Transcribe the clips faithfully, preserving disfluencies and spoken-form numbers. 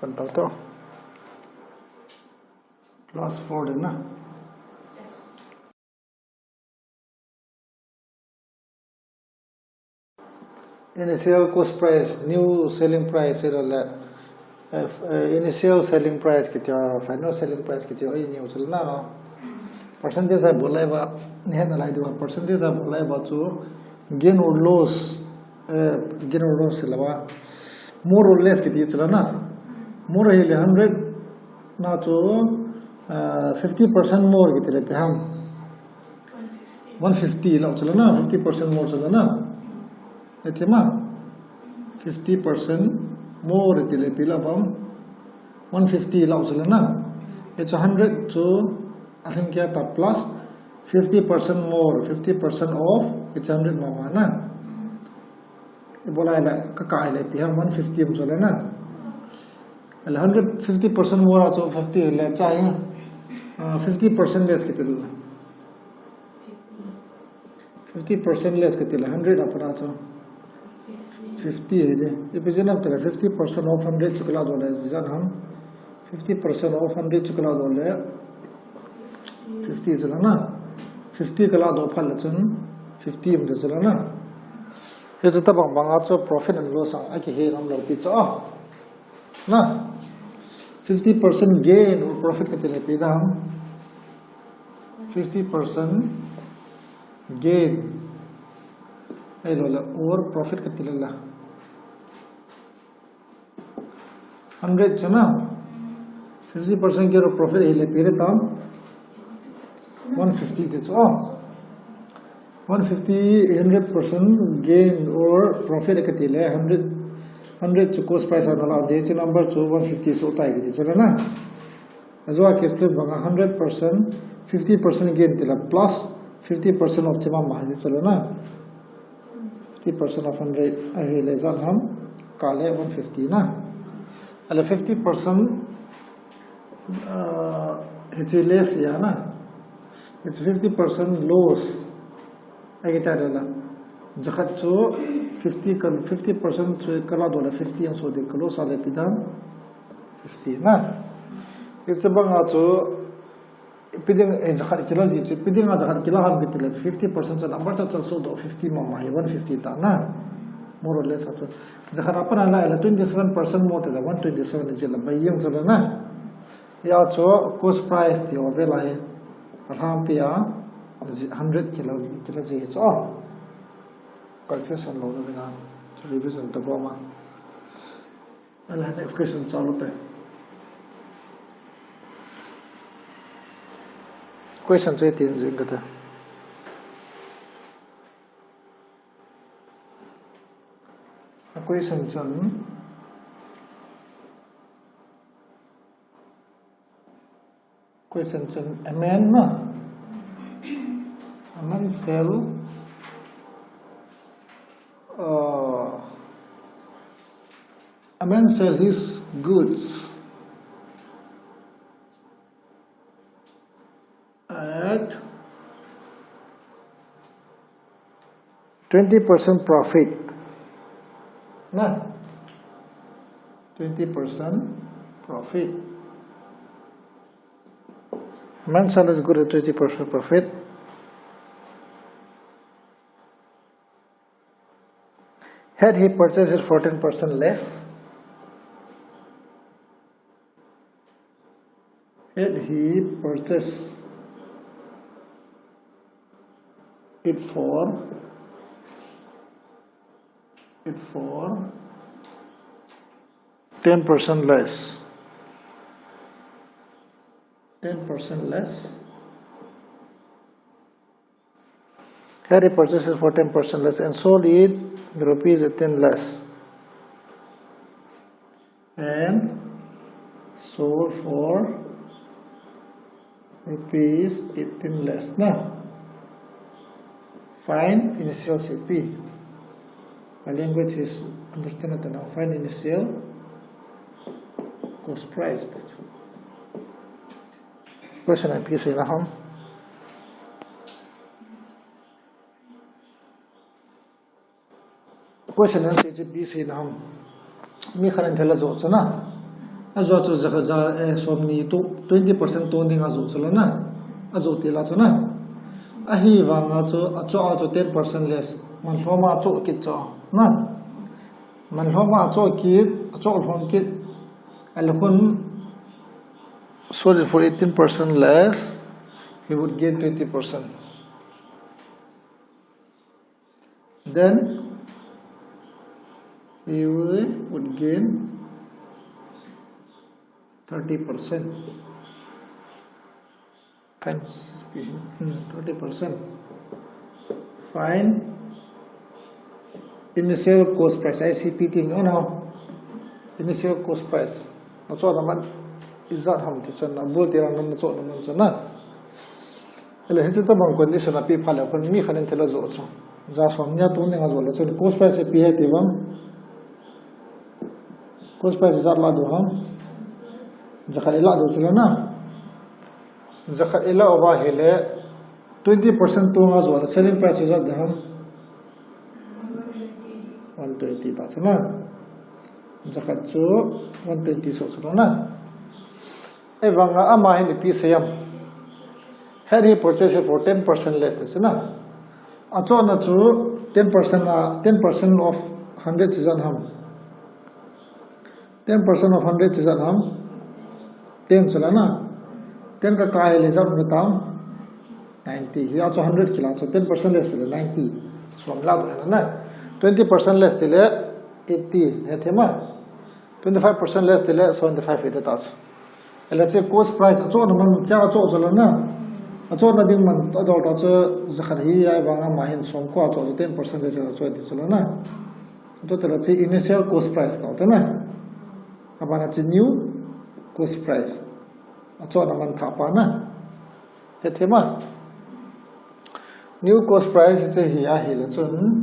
Pan tau to. Plus four din na. Initial cost price, new selling price, ilo le, eh, eh, initial selling price kiti, final selling price kiti, oi, new chu le na, no? Percentage a bol lai uva, ni het na lai diu, percentage a bol lai uva chu, gain or loss, eh, gain or loss le uva, more or less kiti chu le na. More hi le hundred na chu, eh, fifty percent more kiti le ipi ham. One fifty lah chu le na, fifty percent more chu le na. Eti ma, fifty percent more kile pi lah bang. One fifty lah chu le na. It's a hundred chu, I think, kya ta plus fifty percent more, fifty percent off, it's hundred ma ma na. Ibola ila ka ka ile pi ham one fifty chu le na. Ile hundred fifty percent more chu fifty le cha hi, ah, fifty percent less kiti le. Fifty percent less kiti le hundred a pat a chu fifty hi de. Ipi jeh ham tile fifty percent off hundred chu kala doh le jeh ham. Fifty percent off hundred chu kala doh le fifty chu le na. Fifty kala doh phat le chun fifty um de chu le na. Hichu tabang bang a chu profit and loss a kihe ngam lou pi chu a. Na, fifty percent gain or profit kiti le ipi ham. Fifty percent gain. Ahilou le or profit kiti le la. Hundred chu na. Fifty percent gain or profit ahile ipi le tam. One fifty ti chu. Oh. One fifty, hundred percent gain or profit kati le, hundred, hundred chu cost price a na la, de chu number chu one fifty so tai kati chu le na. Ajua case le banga hundred percent, fifty percent gain ti le plus fifty percent of chima ma ti chu le na. Fifty percent of hundred ahile jat ham, ka le one fifty na. Ale fifty percent, uh, hiche less ya na. It's fifty percent loss. Akiti le la. Jakhat chu fifty ka, fifty percent chu kala doh le fifty ang so de kalo sa le ipi ham. Fifty na. Hiche banga chu ipi ding, eh, jakhat kila ji chu, ipi dinga jakhat kila ham kiti le, fifty percent chu number cha cha so doh fifty ma ma hi one fifty ta na. More or less a chu. Jakhat a pat a la le twenty seven percent more ti le one twenty seven ji le bai yang chu le na. Ya chu cost price ti ho ve la hi. Alham pi a hundred kila, kila ji chu. Confusion lou na dinga. Revision ta bol ma. Ala, next question chalu te. Question chu tin jing kate. A question chun, question chun M N na. M N sell, uh, M N sell his goods at twenty percent profit. Na? Twenty percent profit. M N sell his goods at twenty percent profit. Had he purchased it for ten percent less? Had he purchased it for, it for ten percent less? Ten percent less. Had he purchased it for ten percent less and sold it rupees eighteen less. And sold for rupees eighteen less na. Find initial C P. My language is understand it now. Find initial cost price. Question a ipi seina ham. Question answer chu ipi seina ham. Mi khat in thil ajo chu na. Ajo chu jakhat ja, eh, somni to, twenty percent tong ding ajo chu la na. Ajo ti la chu na. Ahivanga chu, acho a chu ten percent less. Man lhoma acho kit chu. Na. Man lhoma acho kit, acho lhom kit. Alhon sold it for eighteen percent less. He would gain twenty percent. Then he will, would gain thirty percent. Find, hmm, thirty percent. Find initial cost price, I C P T, no, no. Initial cost price. Acho na man ijat ham ti chun, abul ti lang na acho na man chun na. Ele hiche tabang condition api pha le, kon mi khat in thil ajo chu. Ja somni a tong ding ajo le chun, cost price api e ti vang. Cost price ijat la diu ham. Jakhat ila diu chu la na. Jakhat ila uva hile, twenty percent tong ajo le, selling price ijat diu ham. One twenty ta chu na. Jakhat chu one twenty so chu na. Ahivanga ama hin ipi seiyem. Had he purchased it for ten percent less, ti chu na. Acho na chu ten percent a, ten percent of hundred chu ijat ham. Ten percent of hundred chu ijat ham. Ten chu la na. Ten ka kai le ijat ham tam. Ninety. Hia chu hundred kila chu ten percent less ti le ninety. Som la na. Twenty percent less ti le eighty. He thema. Twenty-five percent less ti le seventy-five hi ta chu. Ele hiche cost price acho na man cha acho chu la na. Acho na ding man adol ta chu jakhat hi ahivanga ama hin somko acho chu ten percent less acho ti chu la na. Acho ti le hiche initial cost price ta chu na. Abana hiche new cost price. Acho na man thah pa na. He thema. New cost price hiche hi ahile chun.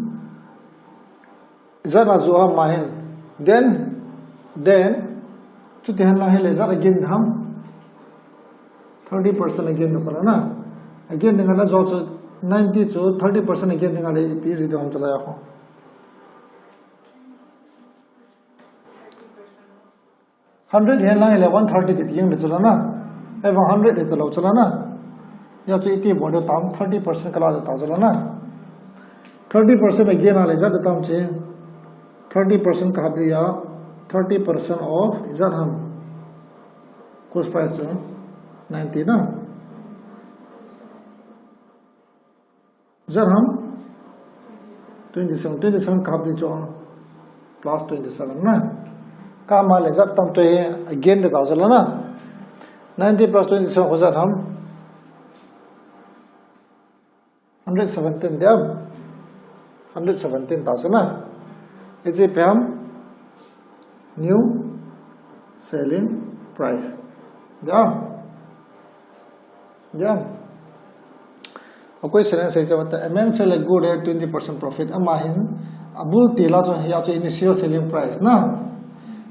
Ijat a jo ham ama hin. Then, then, chuti hen lang hile ijat a gain ham. Thirty percent a gain diu kala na. A gain ding a la jo chu ninety chu thirty percent a gain ding a le ipi ji diu ham chu la ya kho. Hundred hen lang hile one thirty kiti jeng le chu la na. Ahivang hundred hita lou chu la na. Hia chu iti bol diu tam, thirty percent kala diu ta chu la na. Thirty percent a gain a le ijat diu tam chu. Thirty percent ka hap diu a, thirty percent of ijat ham. Cost price chu ninety na. Ijat ham? Twenty-seven, twenty-seven ka hap diu chu. Plus twenty-seven na. Ka ama le ijat tam chu hi a gain diu ta chu la na. Ninety plus twenty-seven kho ijat ham? Hundred seventeen diam. Hundred seventeen ta chu na. Hiche ipi ham? New selling price. Diam. Diam. A question a sei chu, a man sell a good at twenty percent profit. Ama hin abul ti la chu, hia chu initial selling price na.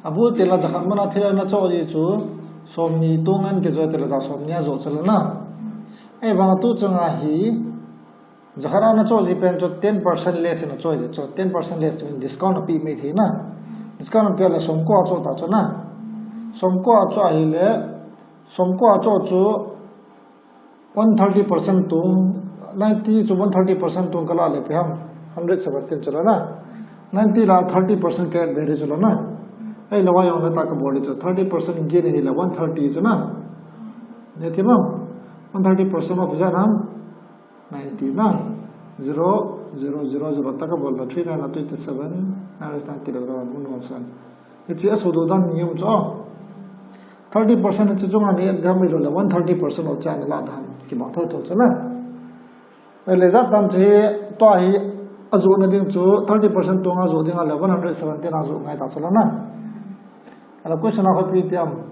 Abul ti la jakhat man a thil ana cho ji chu somni tong an kijoi ti la ja somni a jo chu la na. Ahivang a tu chunga hi, jakhat ana cho ji pen chu ten percent less in acho ji chu, ten percent less ti discount api mai thei na. Discount api le somko acho ta chu na. Somko acho ahile, somko acho chu one thirty percent tong, ninety chu one thirty percent tong kala le ipi ham, hundred seventeen chu la na. Ninety la thirty percent ka add ve di chu la na. Ahilou a jong le ta ka bol di chu, thirty percent gain hile one thirty chu na. Ne ti ma? One thirty percent of ijat ham? Ninety na. Zero, zero, zero, zero. Ta ka bol la three nine la twenty-seven. Nine is ninety la one one seven. Hiche a sodoh dan ni um chu. Thirty percent hiche chunga nei add dam ilou le one thirty percent of chu ana la dam. Kibang thotho chu na. Ahile ijat tam chu hi, tua hi ajo na ding chu thirty percent tonga jo ding a le one hundred seventeen a jo ngai ta chu la na. Ahile question a kho ipi ti ham.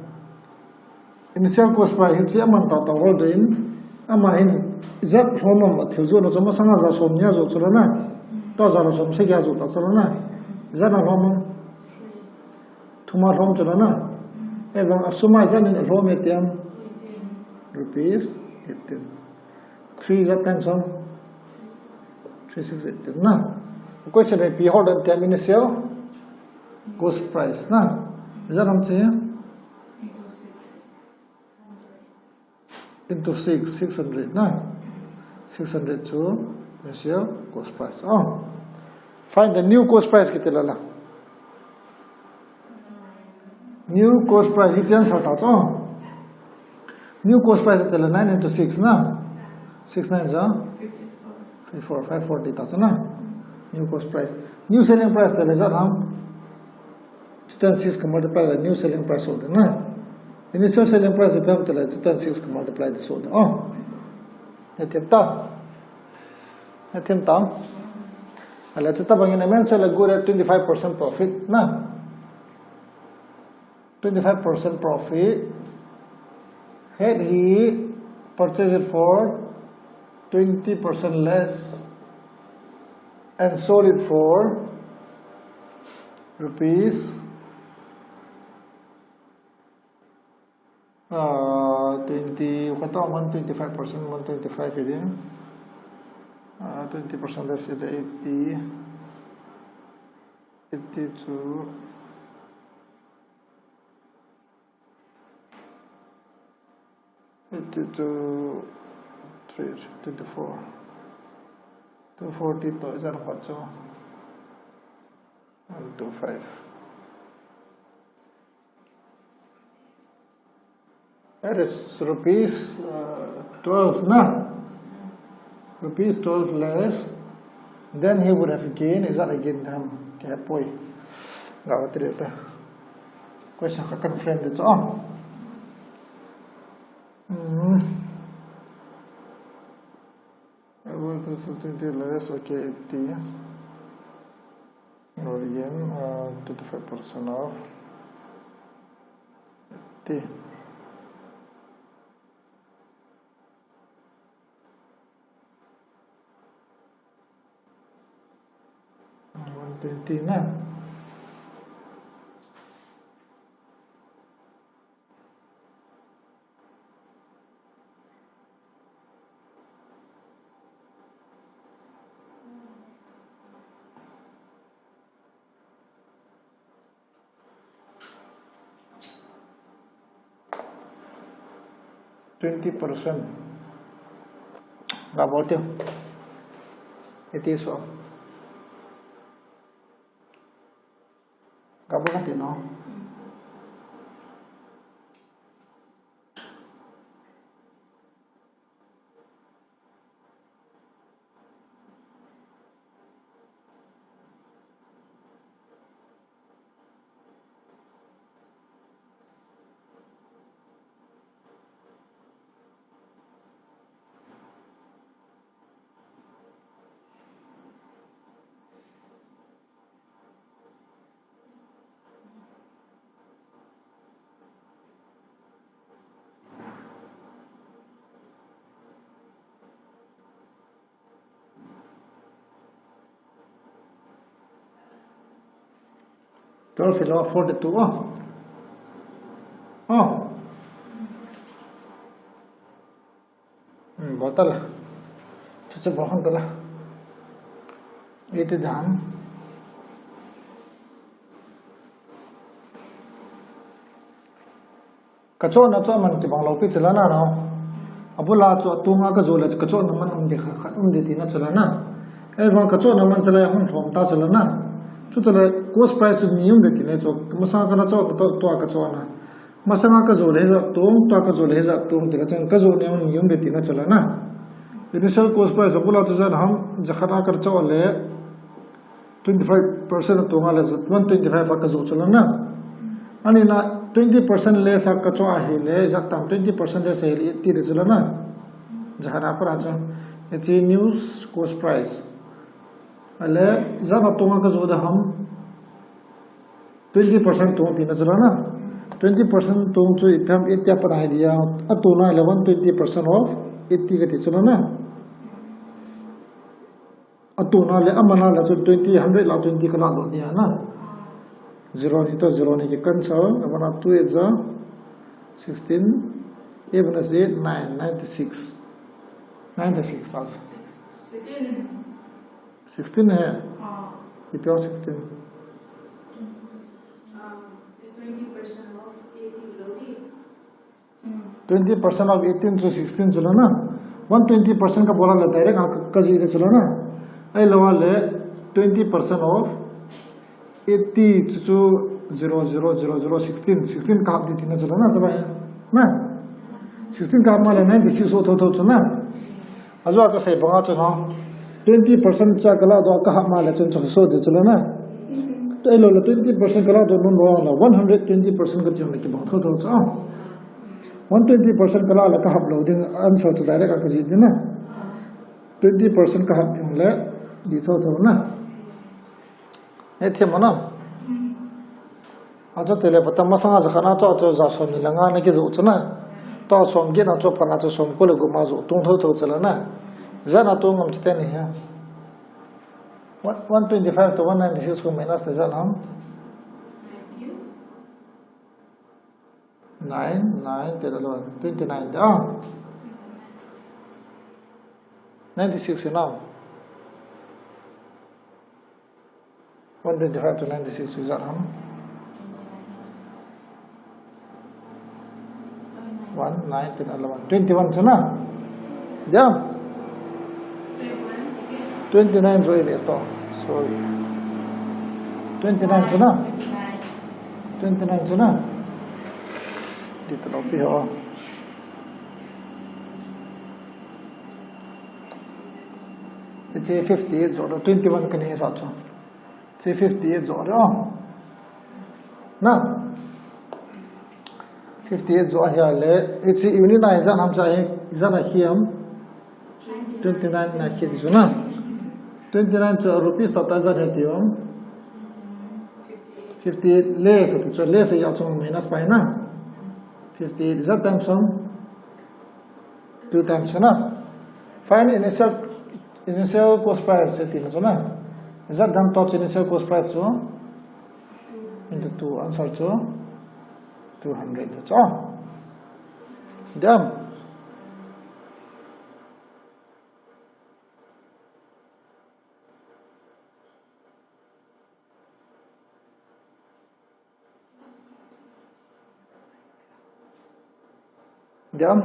Initial cost price hiche aman tah tah hol ding in, ama hin ijat lhom am athil jo na chu masanga ja somni a jo chu la na. Tua ja la somsagi a jo ta chu la na. Ijat a lhom am? Thum a lhom chu la na. Ahivang a sum a ijat in alhom e ti ham? Rupees eighteen. Three ijat times ham? Three six eighteen na. Question a ipi hol ding ti ham? Initial cost price na. Ijat ham chu? into six, six hundred na. Six hundred chu initial cost price. Oh. Find the new cost price kiti lala. New cost price hi change sa ta chu. New cost price tela nine into six na. Six nine ja? Fifty-four, five forty ta chu na. New cost price. New selling price tela ja ham? Two thousand six ka multiply le new selling price so na. Initial selling price ipi ham tela two thousand six ka multiply de so. Oh. Nathim ta. Nathim ta. Ala chu tabang in amen sale good at twenty-five percent profit na. Twenty-five percent profit. Had he purchased it for twenty percent less and sold it for rupees, uh, twenty, kata one twenty-five percent, one twenty-five hiding. Uh, twenty percent less is eighty. Eighty-two. Eighty-two, three, twenty-four. Two forty to, is that what so? One two five. That is rupees, uh, twelve na. Rupees twelve less. Then he would have gained, is that again ham? Kaya poi. Gawa tiri ta. Question ka confirm de cho. Hmm. Able to substitute less, okay, eighty. Or yen, uh, twenty-five percent off. Eighty. One twenty na. Twenty percent. Gabo tio. Iti so. Gabo ka tino. Twelve ilo forty-two. Oh. Oh. Hmm, bottle. Chuchu bottle la. Iti dan. Kachohna chu aman kibang lou pi chula na no. Abula chu atunga kajo le kachohna man um di kha, khat um di tina chula na. Eivang kachohna man chula hun lhom ta chula na. Chu chula cost price chu ni um di tina chu. Masanga kana choh to, tua kachohna. Masanga kajo le hijat tung, tua kajo le hijat tung, tina chang kajo ni um ni um di tina chula na. Initial cost price abula chu jan ham, jakhat a kachoh le, twenty-five percent atunga le one twenty-five a kajo chula na. Ani na twenty percent less a kachoh ahile, jat tam twenty percent less ahile, eighty di chula na. Jahana para cha. Hiche new cost price. Ale, jat atunga kajo da ham. Twenty percent tung tina chula na. Twenty percent tung chu ipi ham eighty a pat a hi dia. Atuna le one twenty percent of eighty kati chula na. Atuna le amana le chu twenty, hundred la twenty kala do dia na. Zero ni to zero ni ki cancel. Amana two eight ja sixteen. Even as eight, nine, ninety-six. Ninety-six thousand. Sixteen. Sixteen hai. Ah. Ipi ham sixteen. Um, twenty percent off eighty lou di. Twenty percent of eighteen chu sixteen chu la na. One twenty percent ka bol a le direct a ka, ka jih chu la na. Ahilou le twenty percent of eighty chu chu zero zero zero zero sixteen, sixteen ka hap ding tina chu la na, chu la na. Sixteen ka hap ma le ninety-six so tho tho chu na. Ajou a ka sei banga chu na. Twenty percent cha ka la doh a ka hap ma le chun chu so ding chu la na. Ahilou le twenty percent ka la doh nom lou a le one hundred twenty percent ka ti le kibang tho tho chu. One twenty percent ka la le ka hap lou ding, answer chu direct a ka jih ding na. Twenty percent ka hap ding le, dih tho tho na. Nei them na. Achu tile pata masanga ja khat na chu, chu ja som ni le nga na kijoh chu na. Tua som get na chu pat na chu som ko le gup ma joh tung tho tho chu la na. Ijat na tung ngam chu te ni ha. One, one twenty-five to one ninety-six ko minus te ijat ham. Nine, nine, ten, eleven, twenty-nine, ah. Ninety-six, you know. One twenty-five to ninety-six, is that how? One, nine, ten, eleven, twenty-one, chu na? Yeah. Twenty-nine chu ile to. Sorry. Twenty-nine chu na? Twenty-nine chu na? Dito na pi ho. It's a fifty-eight, so twenty-one ka ni sa chu. Hiche fifty-eight joh le, oh. Na. Fifty-eight joh ahile, hiche unit na ijat ham cha hi, ijat a hi ham. Twenty-nine na hi chu na. Twenty-nine chu rupees tah tah ijat hi ti ham. Fifty-eight less ti chu, less a chu minus pai na. Fifty-eight ijat times ham. Two times chu na. Find initial, initial cost price ti na chu na. Ijat ham to chu initial cost price chu. Into two, answer chu two hundred chu. Done. Done.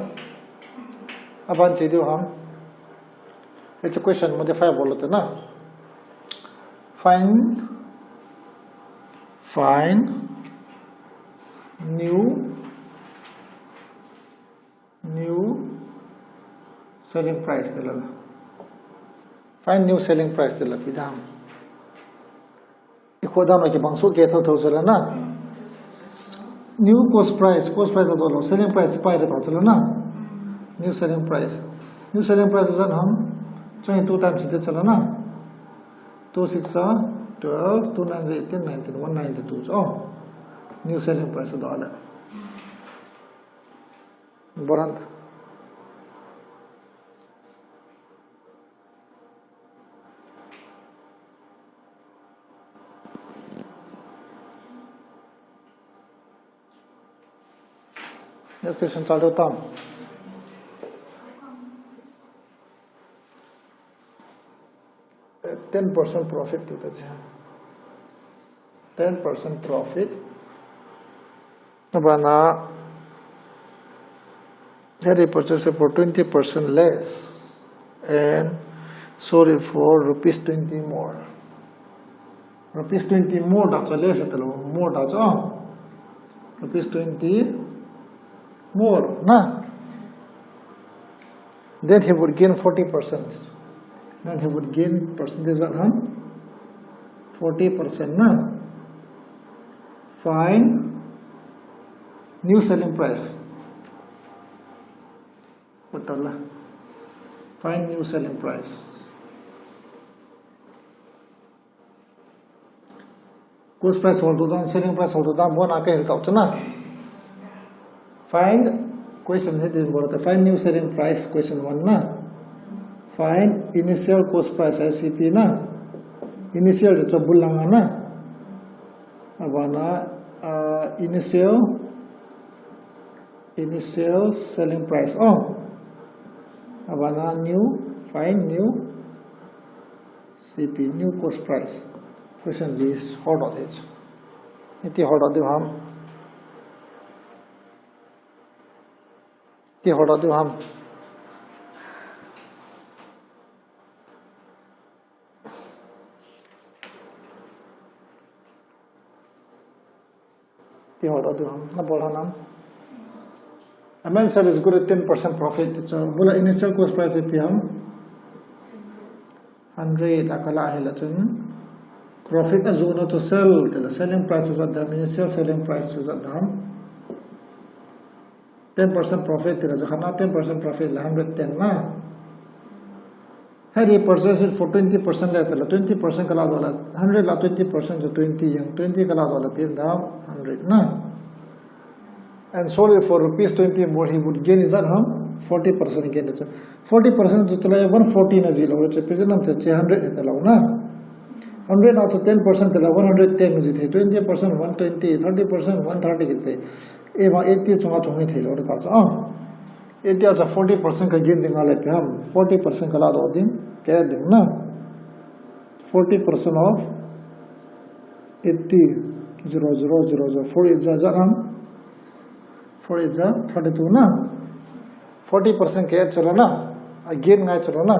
Aban che diu ham. It's a question modifier bol te na. Find, find new, new selling price te la. Find new selling price te la pi dam. I kho dam la kibang soh kei tho tho chu la na. New cost price, cost price a doh lou, selling price pai le tho chu la na. New selling price. New selling price chu ijat ham. Chu hi two times te chu la na. Two six are twelve, two nine are eighteen, nineteen, one ninety-two chu. Oh. New selling price a doh le. Borant. Next question chal deu tam. Ten percent profit ti ta che. Ten percent profit. Abana, he repurchase for twenty percent less and sold it for rupees twenty more. Rupees twenty more da chu less ta lou, more da chu. Rupees twenty more na. Then he would gain forty percent. Then he would gain percentage at home. Forty percent na. Find new selling price. Betul lah. Find new selling price. Cost price hol tu dan, selling price hol tu dan, bona kahil tau chu na. Find, question hit is what, find new selling price, question one na. Find initial cost price, I C P na. Initial chu bul lang na. Abana, uh, initial, initial selling price. Oh. Abana new, find new C P, new cost price. Question this, hold on it. Iti hold on the ham. Ti hol diu ham. Ti hol diu ham. Na bol ham. Amen sale is good at ten percent profit. So, bula initial cost price ipi ham. Hundred a kala hila chun. Profit a zona to sell, tila selling price chu jat dam, initial selling price chu jat dam. Ten percent profit tila chu khana ten percent profit la hundred ten na. Had he purchased it for twenty percent less, tila twenty percent kala dola, hundred la twenty percent chu twenty yang, twenty kala dola pim dam, hundred na. And sold it for rupees twenty more, he would gain, is that ham? Forty percent gain. Forty percent chu chalai one forty na ji lou, chu present nam te che hundred he ta lou na. Hundred na chu ten percent te la one hundred ten ji thei, twenty percent one twenty, thirty percent one thirty ki thei. Eva eighty chunga chung ni thei lou ta cha. Eighty a cha forty percent ka gain ding a le pe ham, forty percent kala do ding, ke ding na. Forty percent of eighty, zero, zero, zero, zero, four is a, ham? Four is a thirty-two na. Forty percent ke chalona. Again ngai chalona.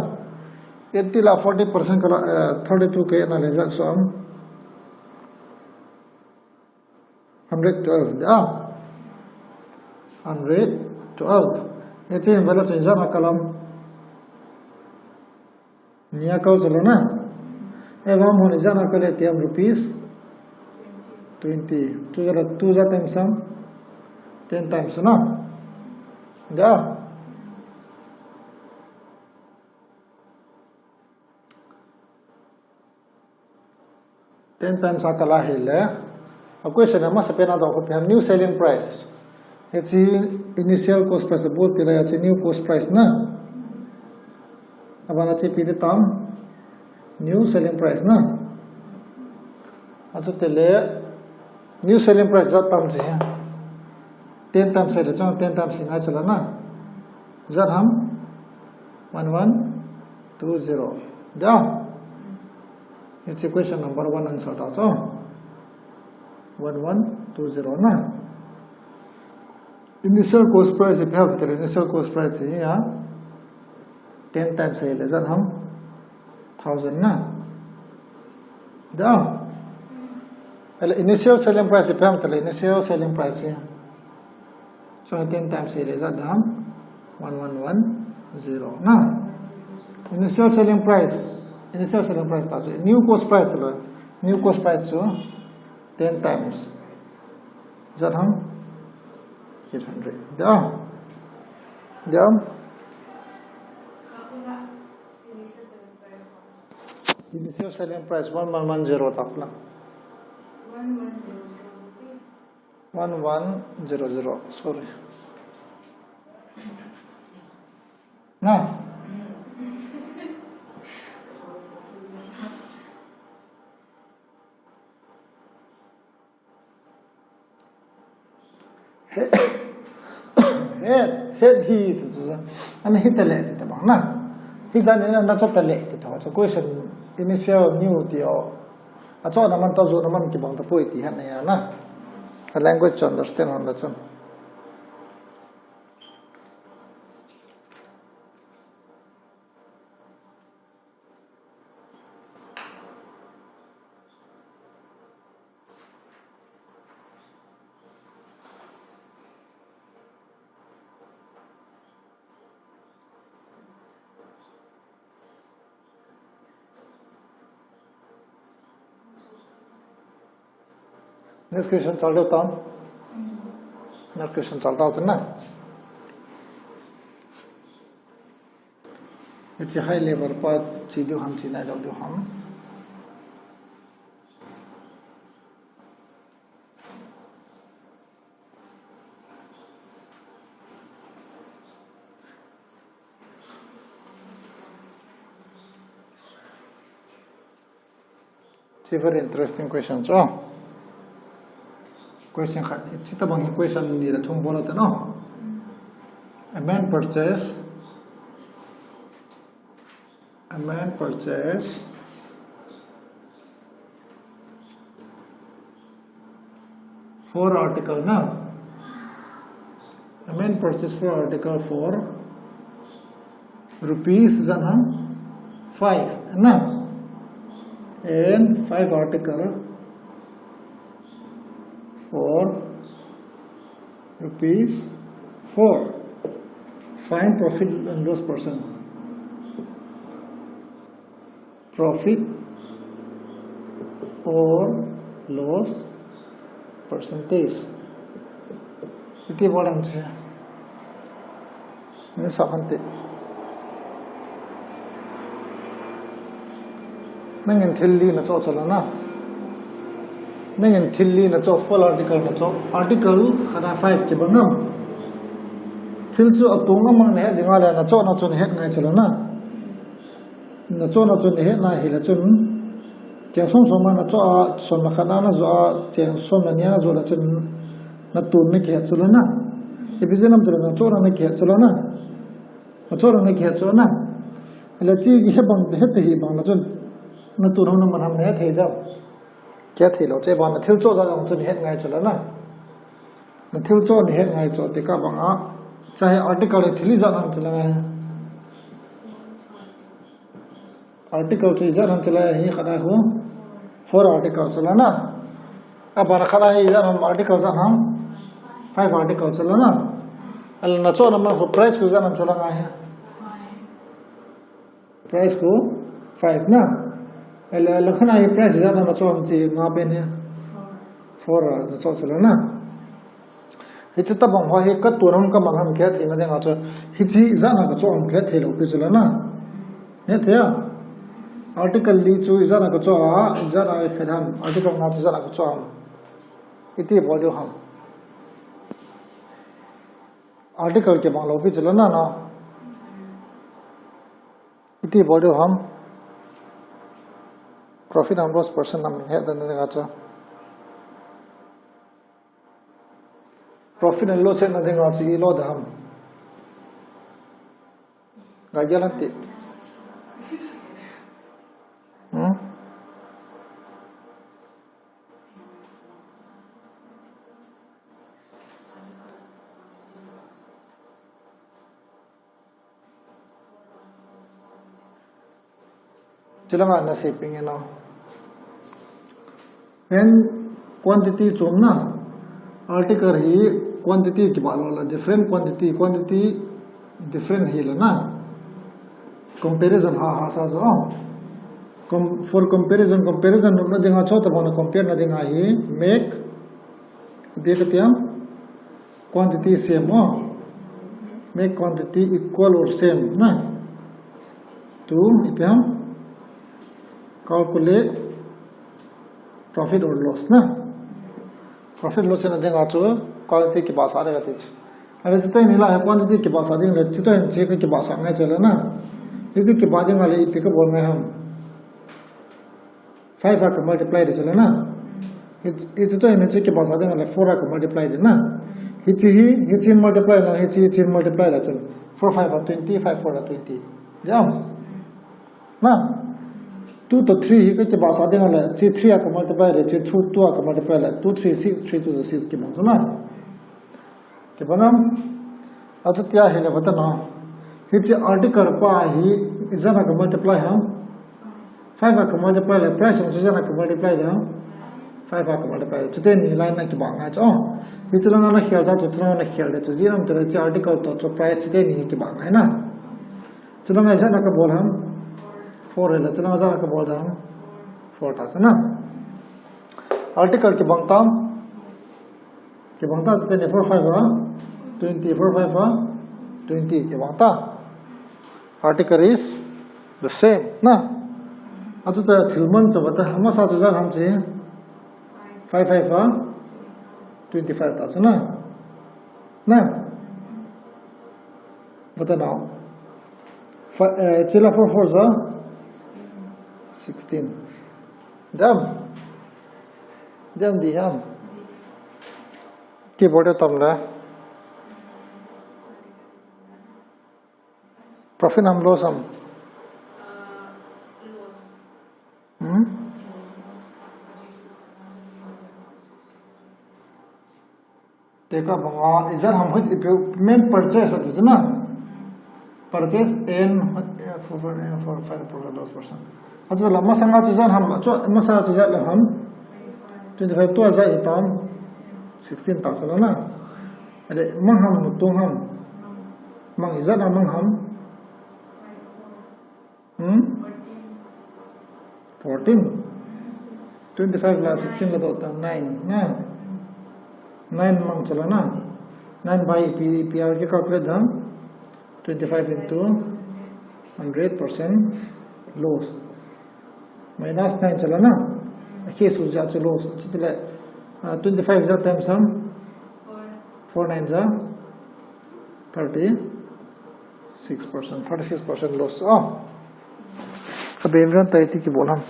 Eighty la forty percent kala, eh, thirty-two ke na le jat so am. Hundred twelve da. Hundred twelve. Ete bala chin jana kalam. Nia kau chalona. Eva mo ni jana kale tiam rupees twenty. Tu jala tu ja times sam. Ten times na. Da. Ten times a kala hile. A question a masa pena do ko pe new selling price. Hiche initial cost price bol tila hiche new cost price na. Abana hiche pi tam new selling price na. Achu tele new selling price jat tam che. Ten times le chang ten times ngai chalona. Jat ham one one two zero. Da. It's a question number one answer ta cho. One one two zero na. Initial cost price ipi ham tile initial cost price hi ya. Ten times le jat ham thousand na. Da. Ele initial selling price ipi ham tile initial selling price hi. So ten times le jat ham one one one zero na. Initial selling price. Initial selling price ta chu new cost price tile new cost price chu ten times. Jat ham eight hundred. Da. Da. Initial selling price one one one zero tak la. One one zero zero. Sorry. Na. He, he, he hi tu tu. Ana hi tale ti ta bang na. Hi jan ni na cho tale ti ta. So question initial new ti o. A cho na man to zo na man ki bang ta poi ti han ya na. A language to understand on the chon. Next question chal deu tam. Next question chal deu tan na. Hiche high level pa chi deu ham, chi nai lou deu ham. It's a very interesting question, cho. Question khat, hitabang hi question ni la thum bol u te no. A man purchase, a man purchase four article na. A Main purchase for article for rupees ijat ham, five na, and five article for rupees four. Find profit and loss percent. Profit or loss percentage. Iti bol ding chu. Ni sa kan ti. Nangin thil li nachoh chu la na. Nangin thil li nachoh, four article nachoh. Article khat a five kibang ham. Thil chu atong amang nahet ding ahile nachohna chu nahet ngai chu la na. Nachohna chu nahet nai hile chun, cheng som som a nachoh a, som le khat a najoh a, cheng som le ni a najoh le chun, natona nakihet chu la na. Ipi jeh ham itile nachohna nakihet chu la na. Nachohna nakihet chu la na. Ahile chu kihe bang, het hih bang le chun, natona hung naman ham nahet thei diu. Kihet thei lou, chu bang nathil choh jat jong chu nahet ngai chu la na. Nathil choh nahet ngai chu ti kah bang a. Chu hi article hi thil ijat ham chu la ngai. Article chu ijat ham chu la hi khat a khu. Four article chu la na. Abana khat a hi ijat ham article ijat ham. Five article chu la na. Ahile nachohna man khu price khu ijat ham chu la ngai hi. Price khu five na. Ahile, ahile khat a hi price ijat ham nachoh ham chu nga pen hi. Four a nachoh chu la na. Hiche tabang ho hi katona ham kamang ham kihe theina dinga chu. Hiche ijat a kachoh ham kihe thei lou pi chu la na. Nahet thei a. Article li chu ijat a kachoh a, ijat a khat ham. Article nga chu ijat a kachoh ham. Iti bol diu ham. Article kibang lou pi chu la na na. Iti bol diu ham. Profit and loss percent ham hetna dinga chu. Profit and loss hetna dinga chu ilo da ham. Ga gel ham ti. Hmm? Chulanga nasei ping e na. When quantity chom na, article hi quantity kibah lou le, different quantity, quantity different hi le na. Comparison ha, ha sa jo. Com-, for comparison, comparison nopna dinga chu tabang na compare na dinga hi, make, ipi kati ham, quantity same o. Make quantity equal or same na. To, ipi ham, calculate profit or loss na. Profit loss na dinga chu quantity kibahsah ding kati chu. Ahile chuti ni la, quantity kibahsah ding le, chuti ni chu kibahsah ngai chu le na. Hiche kibah ding le ipi kabol ngai ham. Five a ka multiply ding chu le na. Hiche, hiche toh hiche kibahsah ding le four a ka multiply ding na. Hiche hi, hiche multiply le, hiche, hiche multiply le chun. Four five a twenty, five four a twenty. Ya. Na. Two to three hi ka kibahsah ding le, hiche three a ka multiply le, hiche two, two a ka multiply le, two three six, three two six kibang chu na. Kibang am? Achuti ahile vata na. Hiche article pa hi ijat a ka multiply ham. Five a ka multiply le, price chu ijat a ka multiply le ham. Five a ka multiply le. Chuti ni line na kibah ngai chu. Hiche langa na khel cha chu, chu langa na khel le chu. Ijat a ka multiply le, hiche article toh chu price chuti ni kibah ngai na. Chu langa ijat a ka bol ham. Four le, chu langa ijat a ka bol ham. Four ta chu na. Article kibang tam. Kibang ta, chuti ni four five a twenty, four five a twenty, kibang ta. Article is the same, na. Achuti thil man chu vata, amasa chu ijat ham chu. Five five a twenty-five ta chu na. Na. Vata na. Fi-, eh, chuti la four four a sixteen. Dam. Dam di ham. Keyboard tam le. Profit ham loss ham. Hmm? Tekah banga, ijat ham hoi ti pe, main purchase ati chu na. Purchase and, eh, for, for, eh, for, for, for those person. Achu la, masanga chu ijat ham, achu, masa chu ijat la ham. Twenty-five tua ijat itam. Sixteen ta chu la na. Ade, mang ham, tung ham. Mang ijat na mang ham. Hmm? Fourteen. Twenty-five la sixteen la dot nine. Na. Nine mang chu la na. Nine by P, P R ki calculate dam. Twenty-five into hundred percent loss. Minus nine chu la na. Ahi su ja chu loss. Chu ti le. Ah, twenty-five ja times some. Four nine ja. Thirty. Six percent, thirty-six percent loss. Oh. Ka bem ran tai ti ki bolam.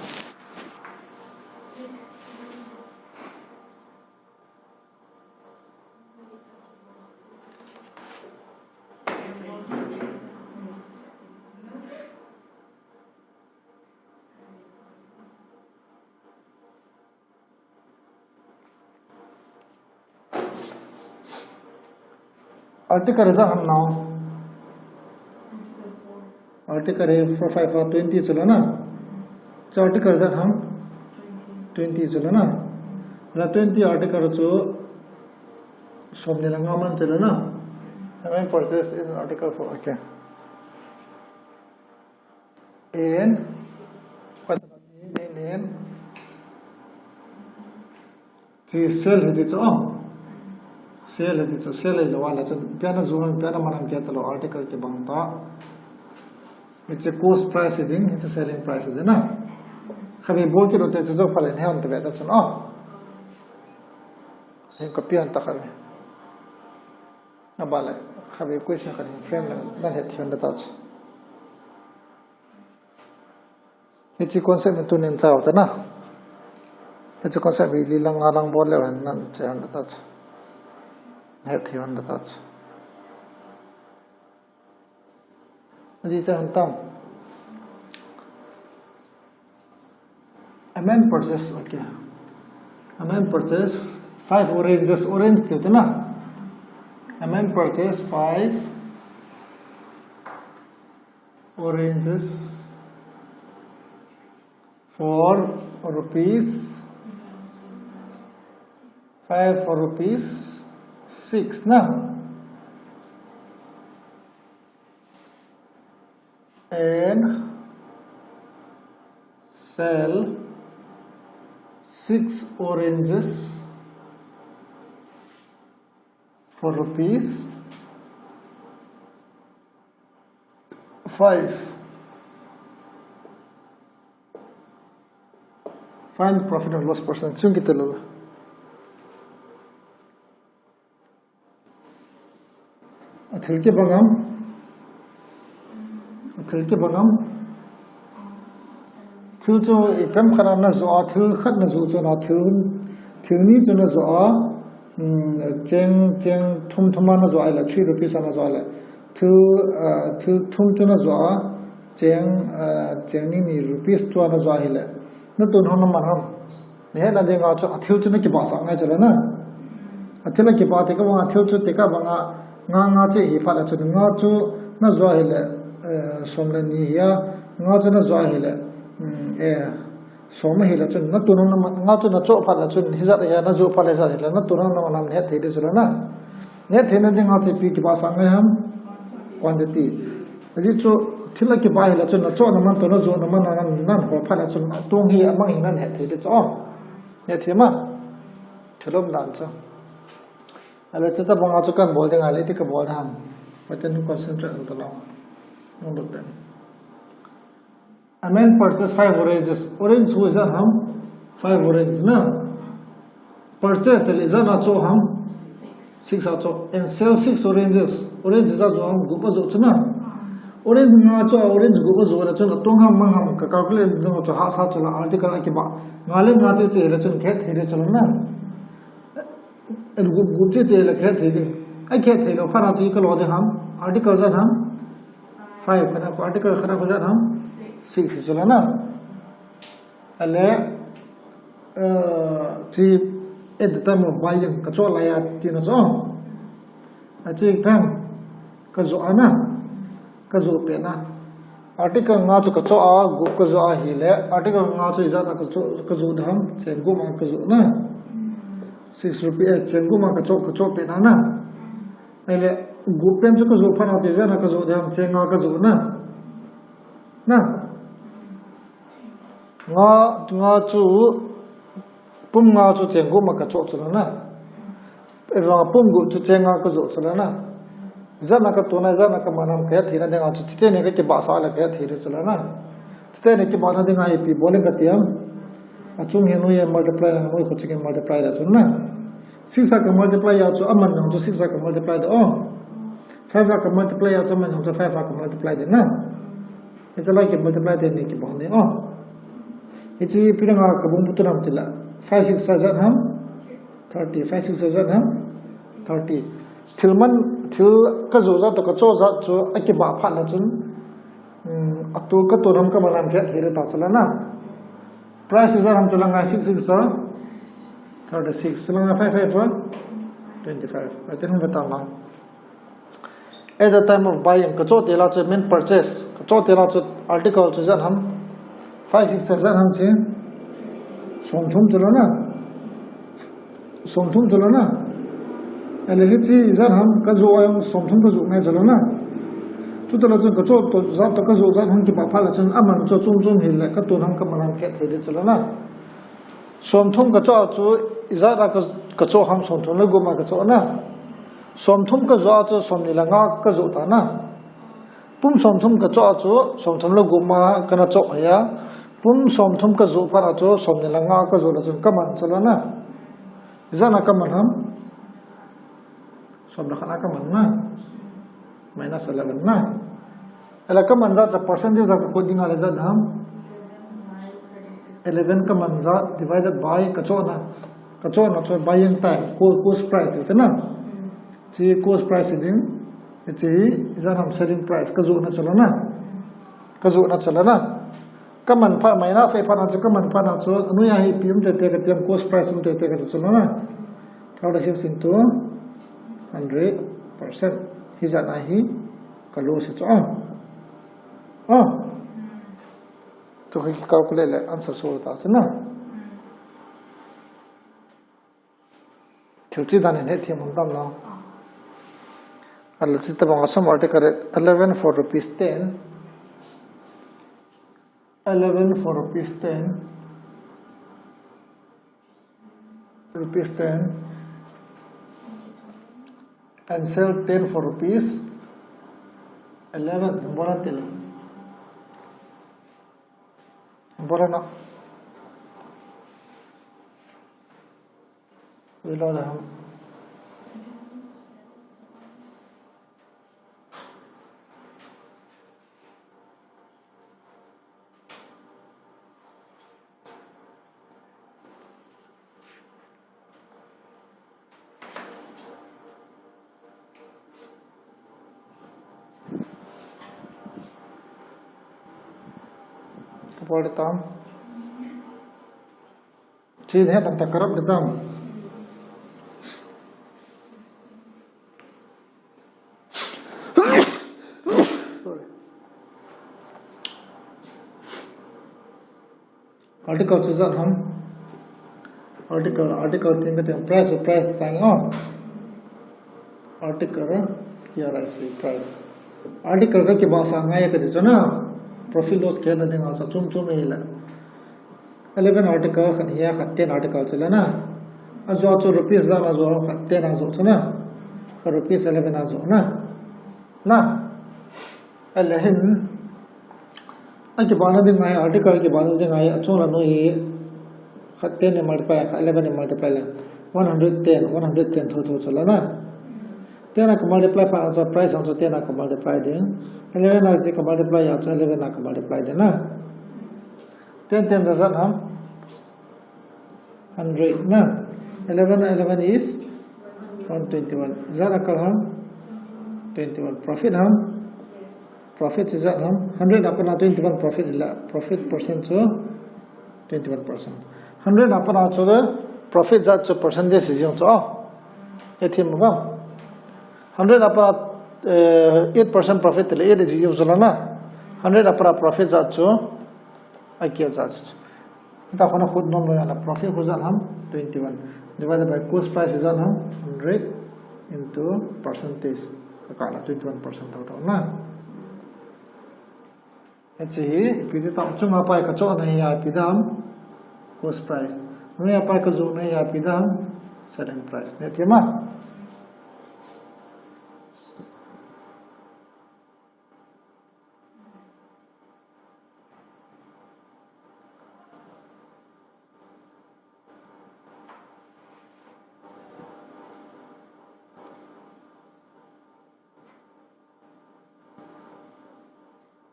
Article result ham nao. Article re four five four twenty chu la na. Chu article result ham twenty chu la na. La twenty article chu som ni la nga man chu la na. Amend purchase in article four, okay. And what in, in, in. Chi sale hi ti chu, oh. Sale hi ti chu, sale hi lo wala chu. Piana zu, piana manam kia ta lo, article kibang ta. It's a cost price hi ding, it's a selling price hi ding na. Khavi bol ki lo te chu zo pha le ne hon te ve ta chun, oh. Hin ka pian ta khavi. Abale, khavi question khat hin frame le, nan het hian da ta chu. Hichi concept ni tunin chau ta na. Hichi concept hi li lang nga lang bol le han nan che han ta chu. Het hi han ta chu. Aji che han tam. Amend purchase, okay. Amend purchase five oranges, orange ti ta na. Amend purchase five oranges for rupees, five for rupees six na. And sell six oranges for rupees five. Find profit and loss percent. Chung kita lo. Athil kibang ham. Athil kibang ham. Thil chu ipi ham khat na zo a, thil khat na zo chu na thil, thil ni chu na zo a, um, cheng, cheng thum thum a na zo a le, three rupees a na zo a le. Thil, uh, thil thum chu na zo a, cheng, uh, cheng ni ni rupees tua na zo a hi le. Na tun hon na man ham. Ni he na ding a chu athil chu na kibah sa ngai chu le na. Athil a kibah te ka bang athil chu te ka bang a nga nga che hi pha la chu nga chu na zo a hi le, eh, som le ni hi a nga chu na zo a hi le. Um, eh, Som hi la chun, na tun hon na man, nga chu na cho pha la chun, hi zat hi a, na zo pha le zat hi la, na tun hon na man ham het thei di chu la na. Het thei na ding a chi pi kibah sa ngai ham. Quantity. Aji chu, thil a kibah hi la chun, na cho na man to, na zo na man na, nan, nan ho pha la chun, tung hi a mang hi nan het thei di chu. Het thei ma. Thilom dan chu. Ale chu ta bang a chu kan bol ding a le ti ka bol ham. Paten concentrate an ta lo. Nong dot den. Amend purchase five oranges. Orange ho ijat ham? Five oranges na. Purchase te le ijat na cho ham? Six a cho. And sell six oranges. Orange ijat jo ham? Gup a jo chu na. Orange nga cho, orange gup a jo la chu na tong ham mang ham ka calculate ding chu ha sa chu la article a kibah. Nga le nga che che la chun khet thei le chu la na. And gup, gup che che la khet thei le. Ai khet thei lo pha na chi ka lo de ham? Article ijat ham? Five, khat na khu article khat na khu ijat ham? Six chu la na. Ale, eh, chi at the time of buying, ka cho la ya ti na cho. Achi pem. Kajoh ana. Kajoh pena. Article nga chu kachoh a, gup kajoh a hile. Article nga chu ijat na kachoh, kajoh dam. Cheng gup ma kajoh na. Six rupees, eh, cheng gup ma kachoh, kachoh pena na. Ahile, gup pen chu kajoh phat a chu ijat na kajoh dam, cheng nga kajoh na. Na. Nga, nga chu, pum nga chu cheng gup ma kachoh chu la na. Evang pum gup chu cheng nga kajoh chu la na. Ijat na katona, ijat na kaman ham kahet theina dinga chu, chiteni kakibahsah le kahet thei chu la na. Chiteni kibahna dinga ipi bol inge kati am. Achung hi noiya multiply la, noi kho chu multiply la chu na. Six a ka multiply a chu aman jong chu six a ka multiply de o. Five a ka multiply a chu aman jong chu five a ka multiply de na. Hiche lai ki multiply te ni kibang ni o. Hiche pi nga kabung putu nam tila. Five six a ijat ham? Thirty. Five six a ijat ham? Thirty. Thil man, thil kajoh jat toh kachoh jat chu akibah phat na chun. Hmm, atu katona ham kaman ham kahet thei le ta chu la na. Price ijat ham chu la nga six six a? Thirty six. Chu la nga five five a? Twenty five. Atin hung ve ta la. At the time of buying, kachoh tila chu min purchase. Kachoh tila chu article chu ijat ham. Five six a ijat ham chu. Somthum chu la na. Somthum chu la na. Ahile hiche ijat ham kajoh a jong somthum kajoh ngai chu la na. Chuti la chun kachoh toh jat toh kajoh jat ham kibah phat la chun aman chu chom chom hile katona ham kaman ham kahet thei le chu la na. Somthum kachoh a chu, ijat a ka, kachoh ham somthum le gup ma kachoh na. Somthum kajoh a chu, somni le nga kajoh ta na. Pum somthum kachoh a chu, somthum le gup ma kana choh hi a. Pum somthum kajoh phat a chu, somni le nga kajoh la chun kaman chu la na. Ijat na kaman ham? Som le khat na kaman na. Minus eleven na. Ahile kaman jat chu percentage a kakoi dinga le ijat ham? Eleven kaman jat divided by kachoh na. Kachoh na chu buying time, co-, cost price ti na. Hiche cost price ding. Hiche ijat ham selling price kajoh na chu la na. Kajoh na chu la na. Kaman phat, minus a iphat na chu kaman phat na chu, anoiya hi ipi um tete kati am, cost price um tete kati chu la na. Thirty six into hundred percent. Hijat na hi ka loss chu a. A. Chu hi ki calculate le answer so ta chu na. Thil chi dan in hethem um tam lo. Ahile chuti bang a sum article eleven for rupees ten. Eleven for rupees ten. Rupees ten. And sell ten for rupees eleven. Bol a til. Bol a na. Reload ham. Bol a tam. Chin he tang ta karap de tam. Sorry. Article chu ijat ham. Article, article tin ka tin price, price tang o. Article, here I say price. Article kakibahsah ngai kati chu na. Profit loss kihetna dinga chu chom chom ahile. Eleven article khat hi a, khat ten article chu la na. Ajoh chu rupees ijat ajoh, khat ten ajoh chu na. Khat rupees eleven ajoh na. Na. Ahile hin. Akibahna ding ngai, article kibahna ding ngai, achung la noi hi. Khat ten in multiply, khat eleven in multiply le. One hundred ten, one hundred ten thotho chu la na. Ten a ka multiply phat a chu price a chu ten a ka multiply ding. Eleven a chu ka multiply a chu eleven a ka multiply ding na. Ten, ten ijat ham? Hundred na. Eleven, eleven is one twenty-one. Ijat a kal ham? Twenty-one. Profit ham? Profit ijat ham? Hundred a pat a twenty-one profit ila. Profit percent chu twenty-one percent. Hundred a pat a chu profit ijat chu percentage ijat chu. Oh. Hethem ba? Hundred a pat, eh, eight percent profit tile eight is zero chu la na. Hundred a pat profit jat chu, a kia jat chu. Ta khona khut nom lo ya la profit khu jat ham twenty-one. Divided by cost price jat ham hundred into percentage. Ka ka la twenty-one percent tau tau na. Hiche hi, ipi ti ta, chunga pai ka chohna hi ipi dam, cost price. Nunga pai ka johna hi ipi dam, selling price. Ne ti ma?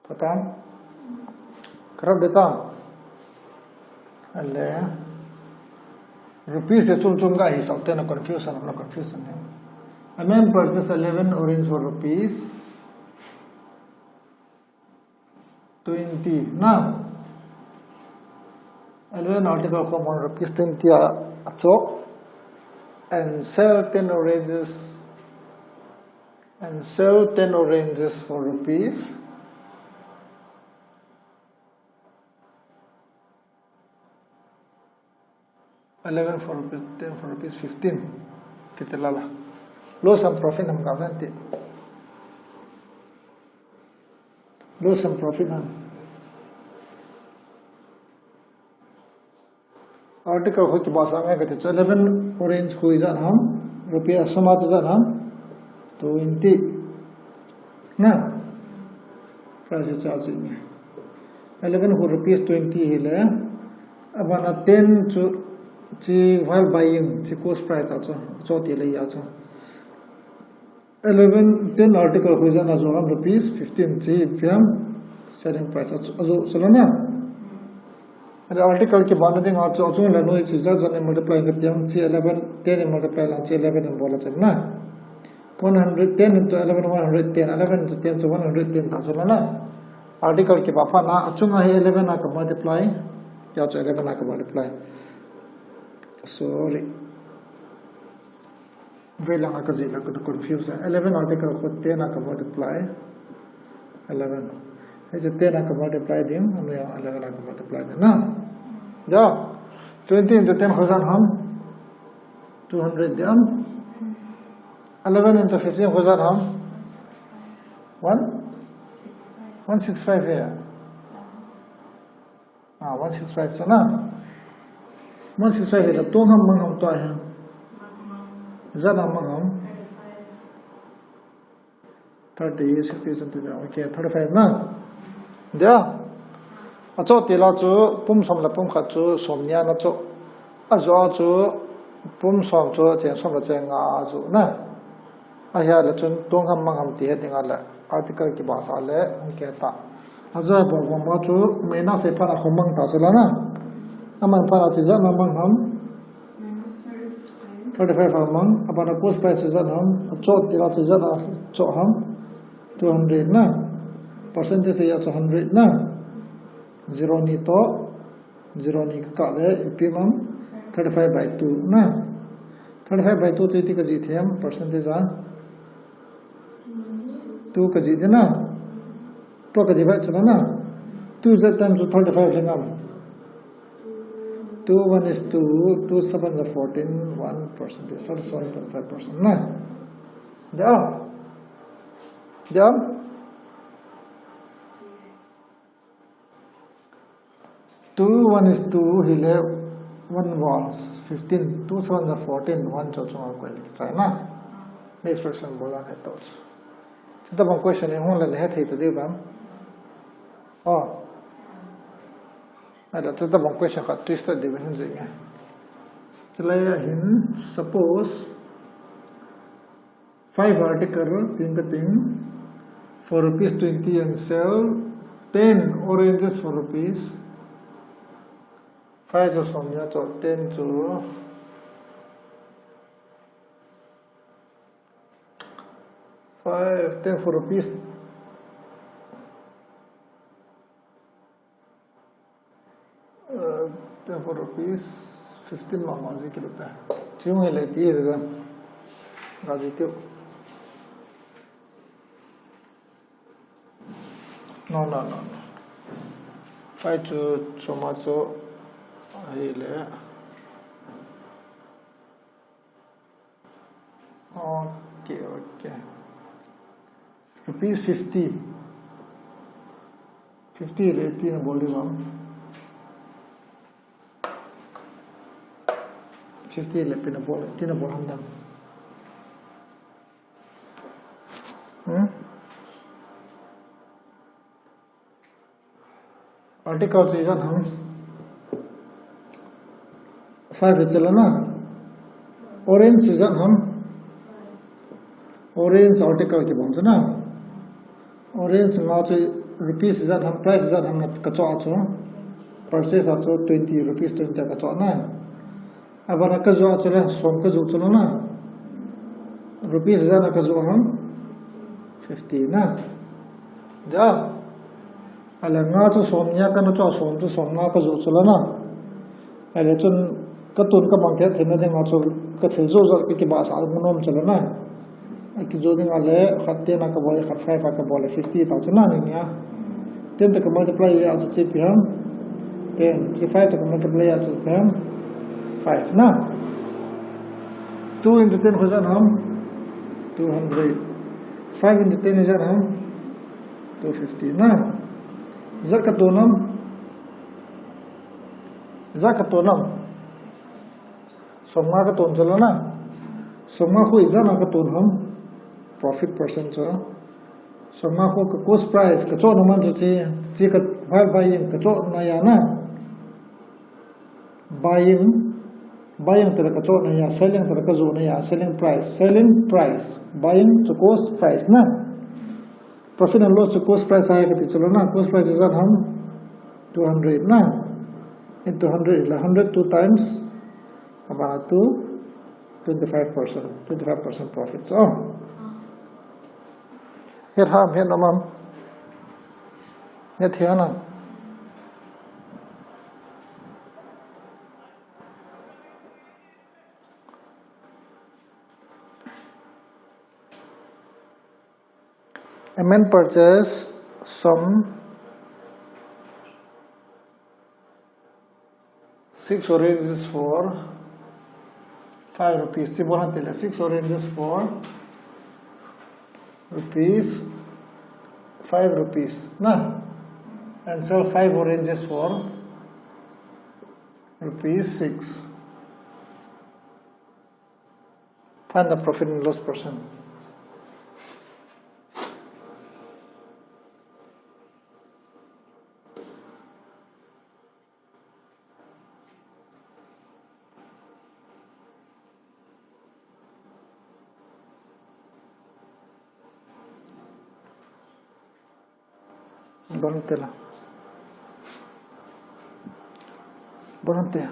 Patan? Karap deta? Ale. Rupees e chum chum ga hi sau te na confusion, na confusion ne. A man purchase eleven orange for rupees twenty. Na. Eleven article for one rupees twenty a, a chok. And sell ten oranges. And sell ten oranges for rupees. Eleven for rupees, ten for rupees, fifteen. Kiti lala. Loss and profit nam ka venti. Loss and profit nam. Article khu kibahsah ngai kati chu eleven orange khu ijat ham, rupees sum a chu ijat ham, twenty. Na. Price chu ijat ngai. Eleven khu rupees twenty hile. Abana ten chu chi while buying, chi cost price ta chu, chu ti le ya chu. Eleven, ten article khu ijat na jo ham rupees fifteen chi piam selling price a chu, a chu, chu la na. Article kibahna dinga chu, a chu la noi chi ijat ijat in multiply ka tiam chi eleven, ten in multiply lang chi eleven in bola chu na. One hundred ten into eleven, one hundred ten, eleven into ten chu one hundred ten ta chu la na. Article kibah phat na, a chunga hi eleven a ka multiply, ya chu eleven a ka multiply. Sorry. Vei langa ka jih la ka confuse a. Eleven article khu ten a ka multiply. Eleven. Hiche ten a ka multiply ding, anu ya eleven a ka multiply ding. Na? Ya. Twenty into ten khu ijat ham? Two hundred ding. Eleven into fifteen khu ijat ham? One? One six five ya. Ah, one six five chu na. One six five hi la tong ham mang ham tua hi. Ijat a mang ham. Thirty, sixty, seventy, okay, thirty-five na. Dia. A chu ti la chu pum som la pum khat chu som nia na chu. A jo chu pum som chu chen som la chen nga a chu na. Ahia le chun tong ham mang ham ti he dinga le article kibahsah le hung khe ta. Ajo bol bol ma chu meina se phat a khu mang ta chu la na. Amang phat a chu ijat na mang ham. Thirty-five a mang. Abana cost price chu ijat ham. A chot ti la chu ijat a chot ham. Two hundred na. Percentage ya chu hundred na. Zero ni to. Zero ni ka kah le, ipi mang, thirty-five by two na. Thirty-five by two chu iti ka jih them, percentage a. Two ka jih ding na. Two ka divide chu na. Two Z times chu thirty-five le ngam. Two one is two, two seven are fourteen, one percent is thirty-seven point five percent na. Dia. Dia. Two one is two hile one was fifteen, two seven are fourteen, one chu chunga koi le kichai na. Next question bol a ne to. Chuti bang question in hung le le he thei ta diu bang. Oh. Ada chuti bang question khat twist ta diu hin jing e. Chulai a hin suppose five article, ting ka ting, for rupees twenty and sell ten oranges for rupees. Five chu som nia chu, ten chu. Five, ten for rupees. Uh, ten for rupees fifteen ma ma ji kilo ta. Chiu nge le pi je da. Ga ji tiu. No, no, no, no. Five chu, chu ma chu, ahile. Okay, okay. Rupees fifty. Fifty le tina bol di bang. Fifty le pina bol, tina bol ham dam. Hmm? Article chu ijat ham. Five chu la na. Orange chu ijat ham. Orange article kibang chu na. Orange nga chu rupees ijat ham, price ijat ham na kachoh a chu. Purchase a chu twenty rupees twenty kachoh na. Abana kajoh chu le, som kajoh chu le na. Rupees ijat na kajoh ham. Fifty na. Ja. Ale nga chu som nia kana choh som chu som nga kajoh chu le na. Ale chun katun kabang kit theina dinga chu kathil joh joh kakibahsah nom chu le na. Akijoh ding ale, khat ten a kabol le, khat five a kabol le, fifty ta chu na ni nia. Ten ta ka multiply a chu chi ipi ham. Ten, chi five ta ka multiply a chu ipi ham. Five na. Two into ten khu ijat ham. Two hundred. Five into ten ijat ham. Two fifty na. Ijat katon ham. Ijat katon ham. Som nga katon chu le na. Som nga khu ijat na katon ham. Profit percent chu. Som nga khu ka cost price kachoh na man chu chi, chi ka buying kachoh na a na. Buying, buying tala kachoh na a, selling tala kajoh na a, selling price, selling price. Buying chu cost price na. Profit and loss chu cost price a kati chu le na. Cost price ijat ham. Two hundred na. Into hundred, la hundred two times. Abana chu twenty-five percent, twenty-five percent profit. So, het ham, het nam ham. Het hian a. Amount purchase som six oranges for five rupees. Chi bol hante le, six oranges for rupees, five rupees na. And sell five oranges for rupees six. Find the profit and loss percent. Bol hante la. Bol hante.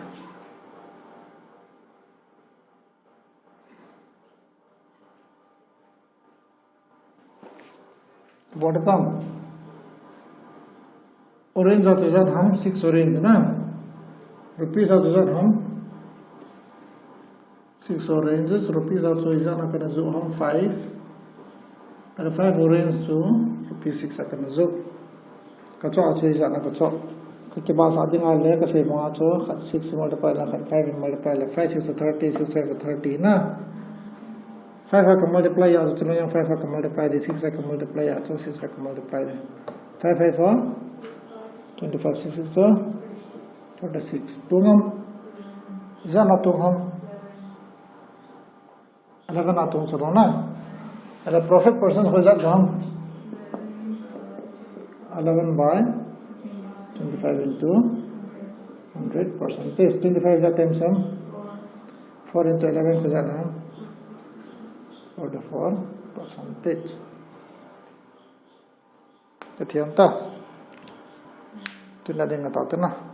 Bol hante. Orange a chu ijat ham, six orange na. Rupees a chu ijat ham. Six oranges, rupees a chu ijat na kana joh ham, five. And five orange chu rupees six a kana joh. Kachoh a chu ijat na kachoh. Kakibahsah ding a le kasei banga chu khat six multiply le khat five multiply le, five six a thirty, six five a thirty na. Five a ka multiply a chu chun yang five a ka multiply le, six a ka multiply a chu six a ka multiply le. Five five a twenty-five, six six a thirty-six. Tong ham. Ijat na tong ham. Eleven a tong chu le na. Ahile profit percent khu ijat ham. Eleven by twenty-five into hundred percentage. Twenty-five ijat times ham. Four into eleven khu ijat ham. Forty-four percentage. Ka thiam ta. Tuna ding ka tau ta na.